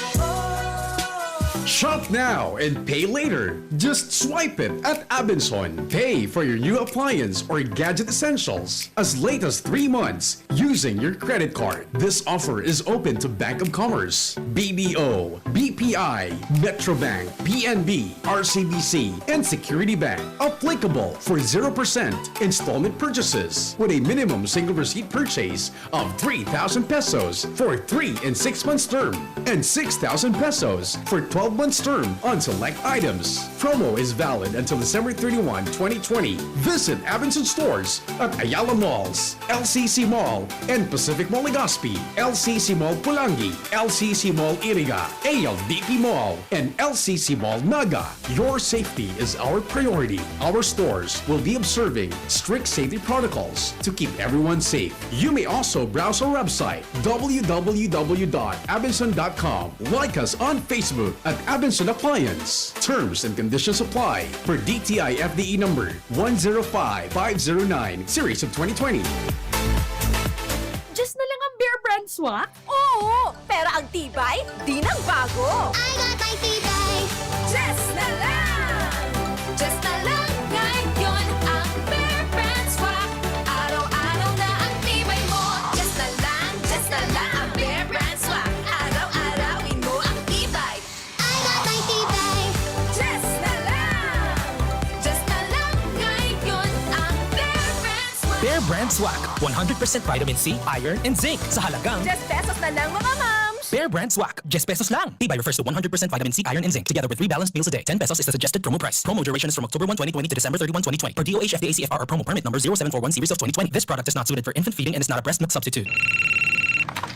Shop now and pay later. Just swipe it at Abenson. Pay for your new appliance or gadget essentials as late as three months using your credit card. This offer is open to Bank of Commerce, B D O, B P I, Metrobank, P N B, R C B C, and Security Bank. Applicable for zero percent installment purchases with a minimum single receipt purchase of three thousand pesos for three and six months term and six thousand pesos for twelve months term on select items. Promo is valid until December thirty-one, twenty twenty. Visit Abenson stores at Ayala Malls, L C C Mall, and Pacific Mall Legazpi, L C C Mall Pulangi, L C C Mall Iriga, A L D P Mall, and L C C Mall Naga. Your safety is our priority. Our stores will be observing strict safety protocols to keep everyone safe. You may also browse our website, w w w dot abenson dot com. Like us on Facebook at Abenson Appliance. Terms and conditions apply per D T I F D E number one zero five five zero nine, series of twenty twenty. Just na lang ang Bear Brand Swak? Oo! Pero ang tibay, di nang bago! I got my tibay! Just na lang! Just na lang ngayon ang Bear Brand Swak! Araw-araw na ang tibay mo! Just na lang, just na lang ang Bear Brand Swak! Araw-arawin mo ang tibay! I got my tibay! Just na lang! Just na lang ngayon ang Bear Brand Swak! Bear Brand Swak, one hundred percent vitamin C, iron, and zinc sa halagang Just pesos na lang, mga mams! Bear Brand Swak, just pesos lang. Tibay refers to one hundred percent vitamin C, iron, and zinc, together with three balanced meals a day. Ten pesos is the suggested promo price. Promo duration is from October one, twenty twenty to December thirty-one, twenty twenty. Per D O H F D A C F R or promo permit number zero seven four one series of twenty twenty. This product is not suited for infant feeding and is not a breast milk substitute.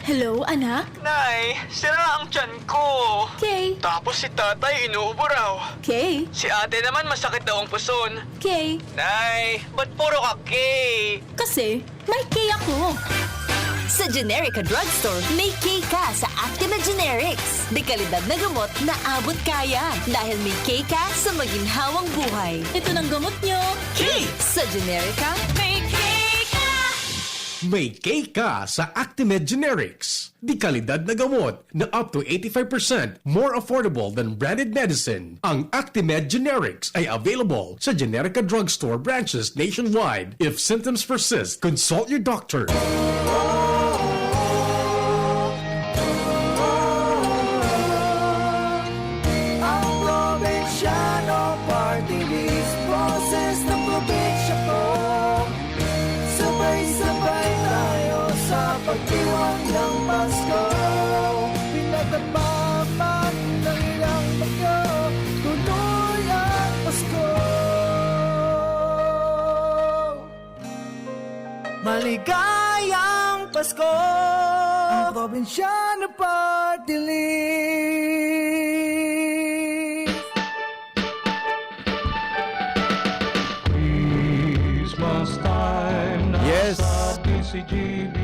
Hello, anak? Nay, sira ang tiyan ko. Okay. Tapos Si tatay inuubo raw. Kay, Si ate naman masakit daw ang puson. kay, Nay, ba't puro ka K? kasi may K ako. Sa Generica Drugstore, may K ka sa Actimed Generics. De kalidad na gamot na abot kaya dahil may K ka sa maginhawang buhay. Ito ng gamot nyo. K! Sa Generica, may K ka! May K ka sa Actimed Generics. De kalidad na gamot na up to eighty-five percent more affordable than branded medicine. Ang Actimed Generics ay available sa Generica Drugstore branches nationwide. If symptoms persist, consult your doctor. Ang Probinsyano Party List, boses ng probinsya ko. Sabay-sabay tayo sa pagdiwang ng Pasko. Pinagdamdaman ng ilang bagyo, tuloy ang Pasko. Maligayang Pasko! Ang Probinsyano Party List! Christmas time na Yes. sa D C G B.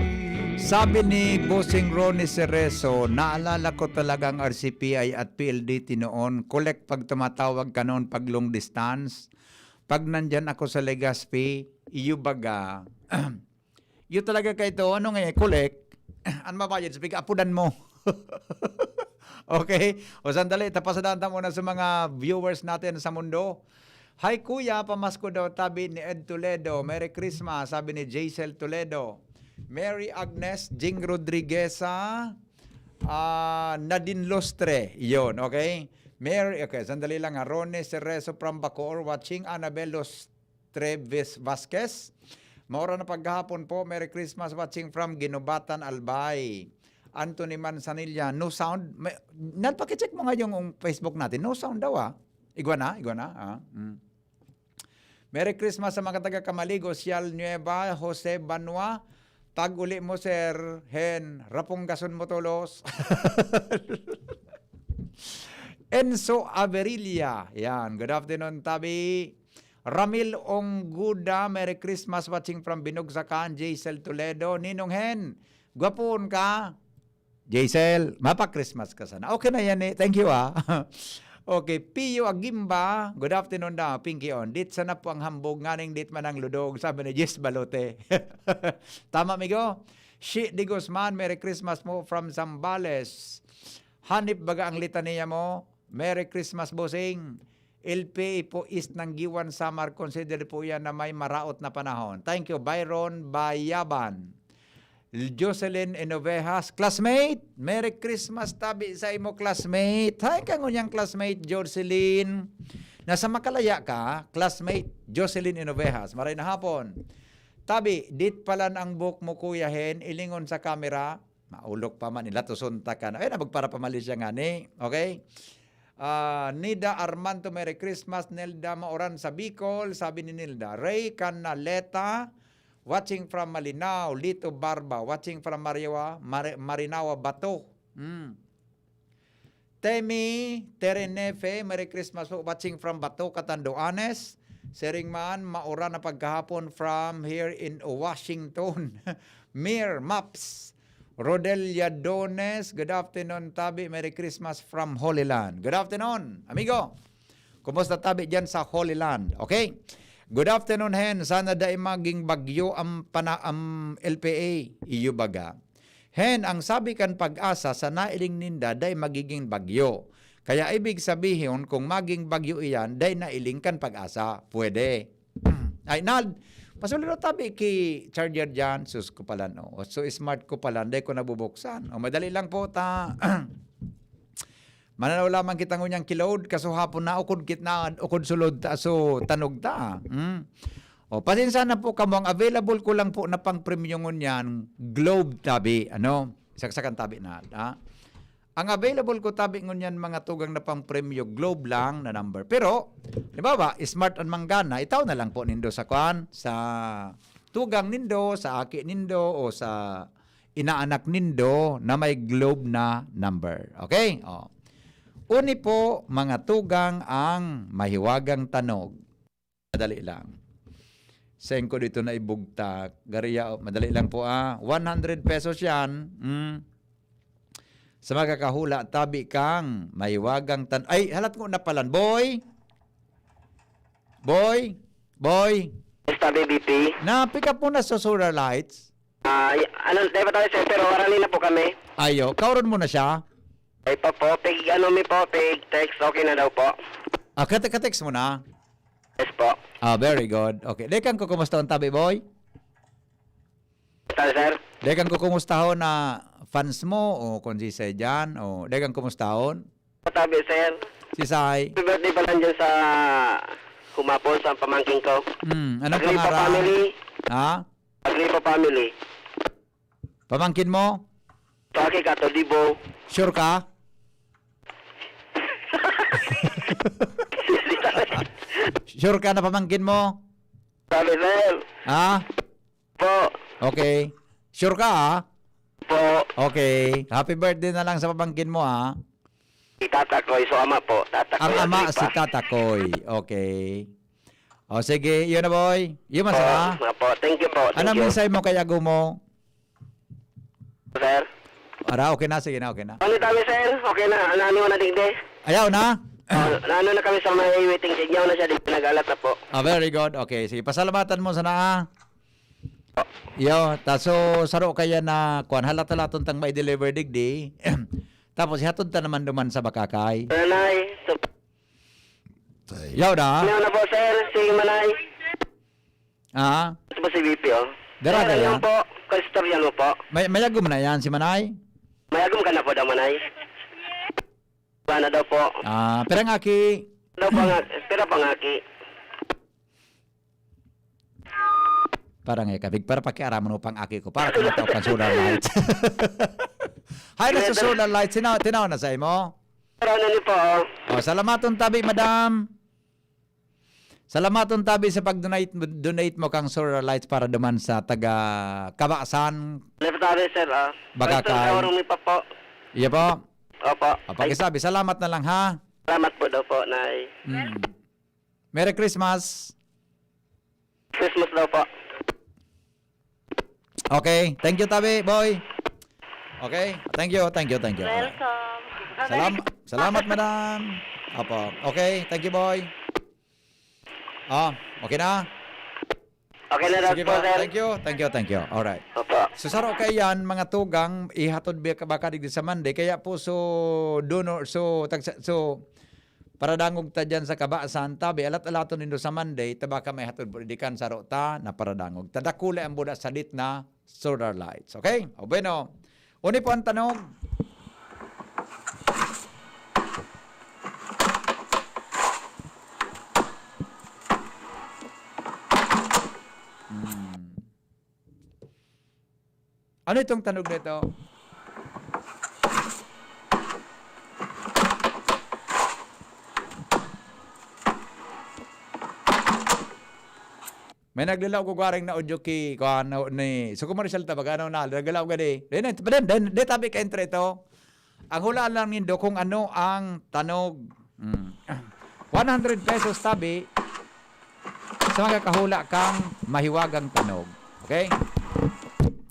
Sabi ni Bossing Ronnie Cerezo, naalala ko talaga ang R C P I at P L D T noon. Collect pag tumatawag ka noon pag long distance. Pag nandyan ako sa Legazpi, iyo baga. Iyo talaga kay to, ano nga, collect. Ang mabayad sa piga-apudan mo. Okay? O sandali, tapasadan ta muna sa mga viewers natin sa mundo. Hi Kuya, pamasko daw tabi ni Ed Toledo. Merry Christmas, sabi ni Jaisel Toledo. Mary Agnes Jing Rodrigueza, ah, Nadine Lostre. Yun, okay? Mary, okay, sandali lang ha. Rone Cerezo from Bacoor watching. Annabel Lostre Ves- Vasquez. Maura na paghahapon po. Merry Christmas watching from Guinobatan, Albay. Anthony Manzanilla, no sound. May, nagpakicheck mo nga yung Facebook natin. No sound daw ah. Igwa na, igwa na. Ah. Mm. Merry Christmas sa mga taga Camaligo, Sial Nueva, Jose Banua. Tag-uli mo, sir. Hen, rapong gason mo tolos. Enzo Averilla. Yan. Good afternoon, Tabi. Ramil Ongguda, Merry Christmas watching from Binugsakan, Jaisel Toledo. Ninong Hen, gwapon ka. Jaisel, mapa-Christmas ka sana. Okay na yan eh. Thank you ah. Okay, Pio Agimba, good afternoon daw, Pinky On. Dit sana po ang hambog, nganing dit man ang ludog, sabi ni Jess Balote. Tama, migo? Shi de Guzman, Merry Christmas mo from Zambales. Hanip baga ang litaniya mo? Merry Christmas, bossing. L P A po is Nanggiwan, Samar. Consider po yan na may maraot na panahon. Thank you, Byron Bayaban. Jocelyn Enovejas, classmate, Merry Christmas tabi sa imo, classmate. Hi ka ngunyang classmate, Jocelyn. Nasa Makalaya ka, classmate, Jocelyn Enovejas. Maray na hapon. Tabi, dit palan ang buhok mo, Kuya Hen, ilingon sa camera. Maulok pa man, nila to suntakan. Ay, na magparapamali siya nga ni. Okay? Ah, Nida Armanto, Merry Christmas. Nelda Maoran sa Bicol, sabi ni Nilda. Ray Canaleta, watching from Malinao. Lito Barba, watching from Mariwa, Mari- Marinawa, Bato. Hmm. Temi Terenefe, Merry Christmas po. Watching from Bato, Catanduanes. Siring man, maura na pagkahapon from here in Washington. Mir Maps. Rodel Yadones, good afternoon, Tabi. Merry Christmas from Holy Land. Good afternoon, amigo. Kumusta tabi diyan sa Holy Land? Okay? Good afternoon, Hen. Sana dai maging bagyo ang pana, ang L P A. Iyo baga. Hen, ang sabi kan Pag-asa, sa nailing ninda, dai magiging bagyo. Kaya ibig sabihin, kung maging bagyo iyan, dai nailing kan Pag-asa. Pwede. Ay, Nald, pasuli daw tabi ki charger diyan. Sus ko pala, no. So smart ko pala, dai ko nabubuksan. O, madali lang po, ta. Mananaw lamang kita ngunyan ki load, kaso hapon na ukod kitna, ukod sulod ta, so tanog ta. Hmm? O, pasensya na po kamo, ang available ko lang po na pang premium ngunyan, Globe tabi, ano? Saksakan tabi na, ha? Ang available ko tabi ngunyan mga tugang na pang premium, Globe lang na number. Pero, halimbawa, smart ang manggana, itaw na lang po nindo sa kwan, sa tugang nindo, sa aki nindo, o sa inaanak nindo na may Globe na number. Okay? O. Uni po, mga tugang, ang mahiwagang tanog. Madali lang. Sengko dito na ibugtak. Gariya, oh, madali lang po, ah. One hundred pesos yan. Mm. Sa makakahula, tabi kang mahiwagang tan-, ay, halat ko na palan. Boy! Boy! Boy! Yes, tabi, B P. Na-pick up mo na sa solar lights? Ah, y- ano, di ba tayo, sir? Pero warali na po kami. Ayo, kauron mo na siya? Ay pa po, pig, ano mi po, pig, text, okay na daw po. Ah, kate-, ka-text mo na? Yes po. Ah, very good. Okay. Dekan ko, kumusta ang tabi, boy? Sir, sir? Dekan ko, kumusta ho na fans mo o kung si Say dyan? O dekan, kumusta hon? Tabi, sir. Si Say? Happy birthday pala dyan sa humapon sa pamangkin ko. Hmm, anong Agripa pangaran? Family. Ha? Agripa Family. Pamangkin mo? Paki Kato Dibo. Sure ka? Sure ka na pamangkin mo? Sabi, sir. Ha? Po. Okay. Sure ka, ha? Po. Okay. Happy birthday na lang sa pamangkin mo, ha? Si Tata Koy, so ama po. Tata Ang Koy ama Agripa. Si Tata Koy. Okay. O sige, yun na, boy. Yun man Po, sana. nga po. Thank you po. Thank Anong you. mensahe mo kay ago mo? Sir? Ara, okay na, sige na, okay na. Ano tabi, sir? Okay na. Ano, ano na digdi? Ayaw na? Oh, ano na kami sa may waiting shed. Yaw na siya, di nag-alat na po. Ah, very good. Okay, sige. Pasalamatan mo sana, ah. Yo, taso saro kaya na kuan, halat-halaton tang mai-deliver digdi. Tapos ihatod ta naman duman sa Bakakay. Nanay, so, Yaw na. ano na po, sir? Si Manay. Ah, Ito po si B P, oh. Dara Sir, na ano yan. Po? Kaistorya mo po. May mayagom na yan si Manay. Mayagom ka na po daw, Manay. Wala na daw po. Ah, pirang aki. Daw pa nga, pira pa nga aki. Parang eh, kabig para pakiaraman mo pang aki ko para kumita kan solar lights. Hay na sa solar lights, tinaw, tinaw na sa imo. Pero ano niyo po, oh. Oh, salamaton tabi, madam. Salamaton tabi sa pag-donate donate mo kang solar lights para duman sa taga Kabasan. Left tabi, sir, ah. Baka Pastor, kay- kaurong niyo pa po. Iya po. Opo. Ah, pakisabi, salamat na lang ha. Salamat po daw po, Nay. Mm. Merry Christmas. Christmas daw po. Okay, thank you tabi, boy. Okay, thank you, thank you, thank you. Alright. Welcome. Salam salamat, madam. Apo. Okay, thank you, boy. Ah, okay na? Okay na daw Sige po, po. sir. Thank you, thank you, thank you. Alright. Opo. So, saro kaiyan, mga tugang, ihatod bi- baka digdi sa Monday. Kaya po, so, donor, so, tagsa, so, paradangog ta dyan sa Kabasan, tabi, alat-alaton nindo sa Monday, ta baka may hatod po, di kan saro ta, na paradangog. Ta dakula ang buda sa dit na solar lights. Okay? O, bueno. Uni po ang tanog. Hmm. Ano itong tanog na ito? May naglalaw ko gwaring na audio ki, kung ano, ni, so commercial ta, baga ano na, naglalaw ka di. Di na, di, di, di tabi ka entre ito. Ang hulaan lang nindo kung ano ang tanog. Mm. One hundred pesos tabi sa makakahula kang mahiwagang tanog. Okay?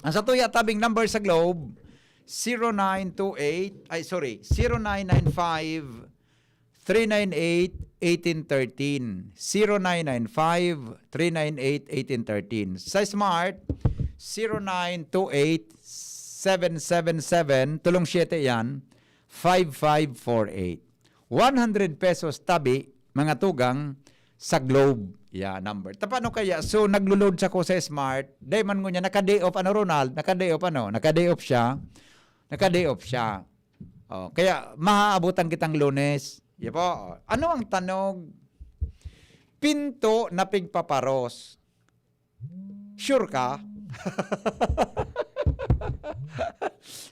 Ang sa tuya tabing number sa Globe, zero nine two eight, ay sorry, zero nine nine five, three nine eight, eighteen thirteen. Zero nine nine five, three nine eight, eighteen thirteen. Sa Smart, zero nine two eight, seven seven seven, tulong siyete yan, five five four eight. One hundred pesos tabi, mga tugang, sa Globe. Yeah, number. Ta paano kaya? So, naglo-load sa ko sa Smart. Day man ngunya, naka-day off, ano, Ronald? Naka-day off, ano? Naka-day off siya. Naka-day off siya. Oh, kaya, mahaabutan kitang Lunes. Iya po. Ano ang tanog? Pinto na pigpaparos. Sure ka?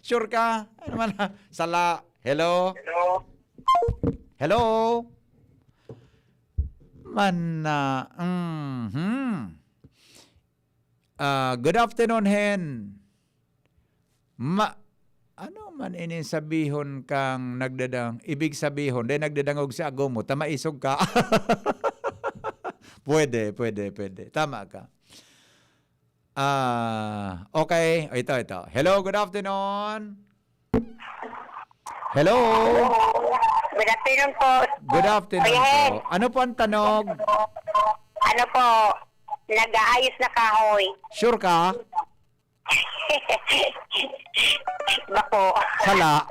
Sure ka? Ano man? Sala. Hello? Hello? Hello? Man, ah, mhm. Ah, good afternoon, Hen. Ma-, Ano man ini sabihon kang nagdadang-, ibig sabihon, dai nagdadangog si agom mo, ta maisog ka. Pwede, pwede, pwede. Tama ka. Ah, okay. Ito, ito. Hello, good afternoon. Hello. Good afternoon po. Good afternoon Kuya Hen. Po. Ano po ang tanog? Ano po? Nag-aayos na kahoy. Sure ka? Bako. Sala.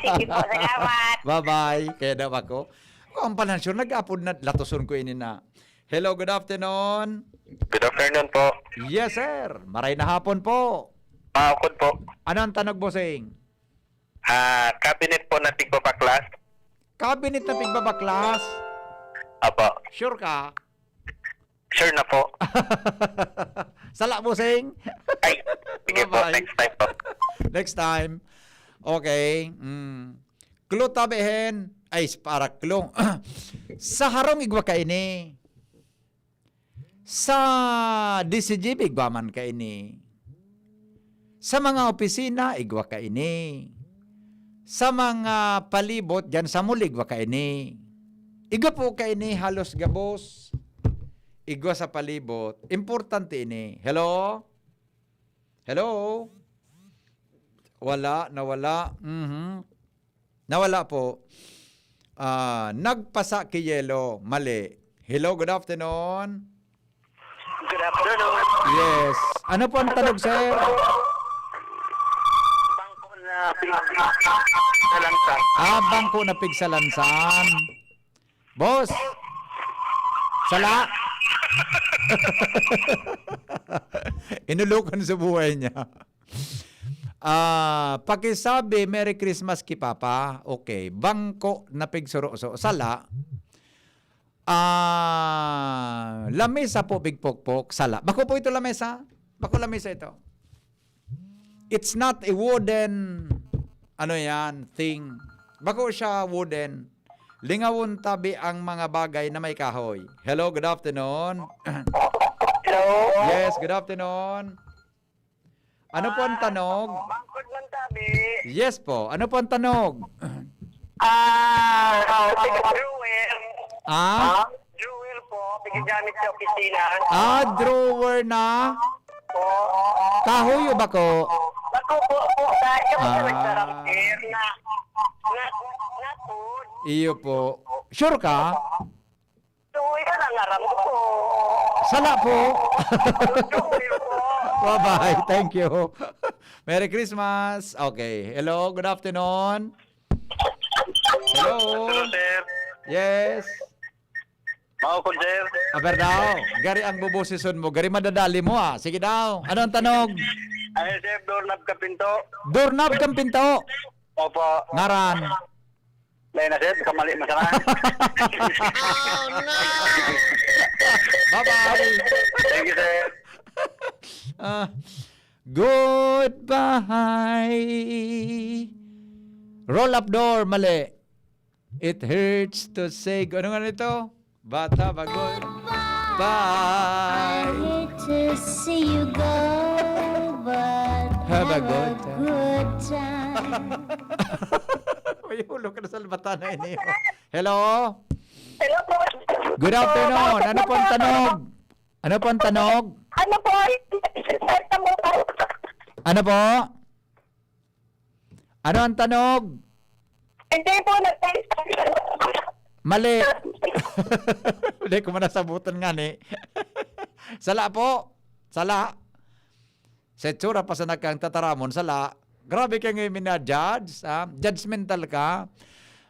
Sige po, salamat. Bye-bye. Kaya daw ako. Ako ang panansyon, nag-apod na, latoson ko ini na. Hello, good afternoon. Good afternoon po. Yes, sir. Maray na hapon po. Maukod po. Ano ang tanog, bossing? Ah, cabinet po na tigbabaklas. Cabinet na tigbabaklas? Apo. Sure ka? Sure na po. Sala, bossing. Ay, sige po, Bye-bye. Next time po. Next time. Okay. Mm. Clue tabi, Hen. Ay, para clue. Sa harong igwa kaini. Sa D C G B, igwa man kaini. Sa mga opisina, igwa kaini. Sa mga palibot, dyan sa mall, igwa kaini. Igwa po kaini, halos gabos. Igwa sa palibot. Importante ini. Hello? Hello? Wala, nawala. Mhm. Nawala po. Ah, nagpasa ki yelo. Mali. Hello, good afternoon. Good afternoon. Yes. Ano po ang tanog, sir? Bangko na pig-, sa lansa. Ah, bangko na pigsalansan. Boss! Sala! Inulokan sa buhay niya. Ah, pakisabi, "Merry Christmas ki Papa." Okay. Bangko na pigsuroso. Sala. Ah, lamesa po, bigpokpok. Sala. Bako po ito lamesa? Bako lamesa ito. It's not a wooden, ano yan, thing. Bako siya wooden. Lingawon tabi ang mga bagay na may kahoy. Hello, good afternoon. Hello? Yes, good afternoon. Ano po ang tanog? Bangkod man tabi. Yes po. Ano po ang tanog? Ah, ah, sige, drawer. Ah? Drawer po, pinagamit sa opisina. Ah, drawer na? Po. Kahoy o bako? Bako po, po. Sa, yung Ah. Sa restaurant, sir, na, na, na food. Iyo po. Sure ka? Tuya na ngaran ko po. Sala po. Tuya po. Bye-bye. Thank you. Merry Christmas. Okay. Hello, good afternoon. Hello. Hello, sir. Yes. Mao ko, sir. Aber daw, gari ang bubosison mo, gari madadali mo, ah. Sige daw. Ano ang tanog? Ay, sir, doorknob ka pinto. Doorknob kang pinto. Opo. Ngaran? Lain na, sir. Kamali mo sana. Bye-bye. Thank you, sir. Ah, goodbye. Roll up door, mali. It hurts to say go-, ano nga nito? Bata, bagot. Bye! I hate to see you go, but Have a have a good time. Good time. May ulo ka na sa bata na ini. Hello? Hello po. Good afternoon. Ano po ang tanog? Ano po ang tanog? Ano po? Ano po? Ano ang tanog? Hindi po, nag- Mali. Hindi ko man nasabutan nga ni. Sala po. Sala. Sa itsura pa sa nagkang tataramon, sala. Grabe kayo ngayon, mina-judge, ha? Judgmental ka.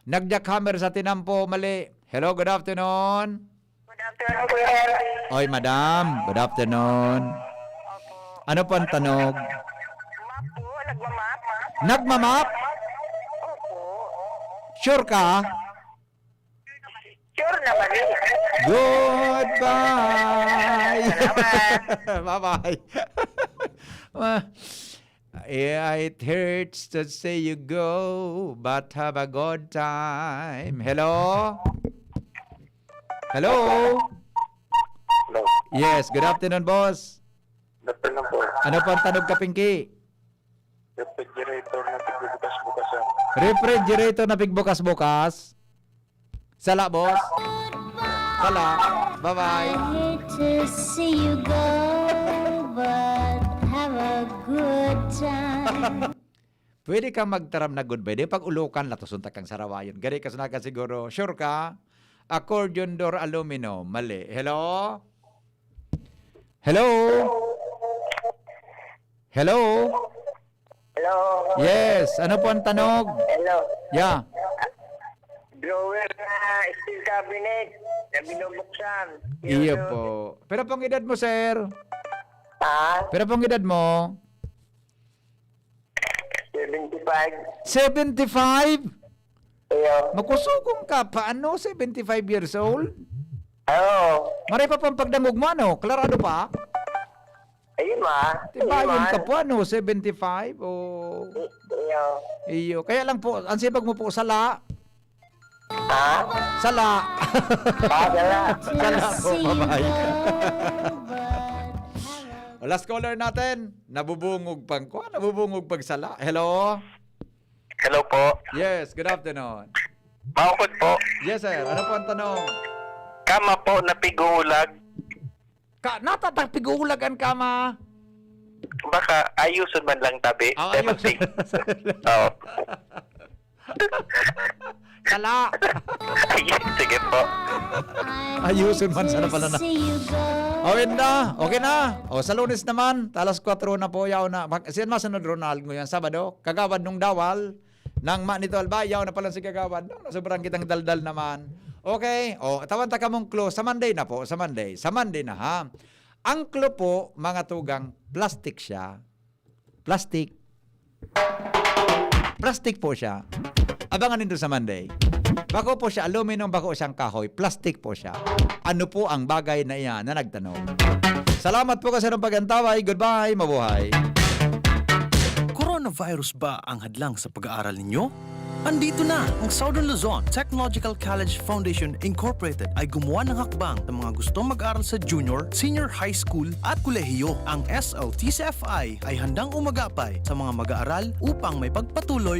Nag-jackhammer sa tinampo, mali. Hello, good afternoon. Good afternoon, Kuya Henry. Oy, madam. Good afternoon. Opo. Ano po ang tanog? Map po, nagmamap. Nagmamap? Opo. Sure ka? Sure naman eh. Goodbye! Salamat. Bye-bye. Ah, yeah, it hurts to see you go, but have a good time. Hello? Hello? Hello. Yes, good afternoon, boss. Good afternoon po. Ano po ang tanog, Kapingki? Refrigerator na pigbukas-bukasan. Refrigerator na pigbukas-bukas. Sala, boss. Sala. Bye-bye. I hate to see you go, but have a good time. Pwede kang magtaram na goodbye. Di pag-ulokan, latoson ta kang sarawayon. Gari ka sana ka siguro. Sure ka? Accordion door aluminum. Mali. Hello? Hello? Hello? Hello? Yes. Ano po ang tanog? Hello? Yeah. Drawer na steel cabinet na binubuksan. Iyo po. Pero pong edad mo, sir? Ha? Pero pong edad mo? Seventy-five. Seventy-five? Iyo. Makusugong ka pa, ano? Seventy-five years old? Oo. Maray pa pang pagdangog mo, ano? Klarado pa? Ayun, ma. Diba, Ayun, yun ma. Ka po, ano? Seventy-five? O... I-, iyo. Iyo. Kaya lang po, ang sipag mo po, sala. Ha? Sala. Ah, sala. Sala po, bye-bye. O, last caller natin. Nabubungog pang, kwa, nabubungog pag sala. Hello? Hello po. Yes, good afternoon. Maukod po. Yes, sir. Ano po ang tanong? Kama po na piguhulag. Ka, natatak piguhulag an kama. Baka ayuson man lang tabi. Ah, ayuson. Seventy. Oo. Sala. Ay, sige po. Ayuson man sana pala na. Awin na. Okay na. O, sa Lunes naman, alas kwatro na po, yaw na. Mag-, siyan masunod, Ronald, ngayon, Sabado. Kagawad nung Dawal, nang ma nito, Albay, yaw na pala si Kagawad. No? Nasobrang kitang daldal naman. Okay. O, tawan ta kamong clue. Sa Monday na po. Sa Monday. Sa Monday na, ha? Ang clue po, mga tugang, plastic siya. Plastic. Plastic po siya. Abangan nindo sa Monday. Bako po siya aluminum, bako siyang kahoy. Plastic po siya. Ano po ang bagay na iyan na nagtanom? Salamat po kasi ng pag-antaway. Goodbye. Mabuhay. Coronavirus ba ang hadlang sa pag-aaral ninyo? Andito na ang Southern Luzon Technological College Foundation Incorporated ay gumawa ng hakbang sa mga gustong mag-aral sa junior, senior high school at kolehiyo. Ang S L T C F I ay handang umagapay sa mga mag-aaral upang may pagpatuloy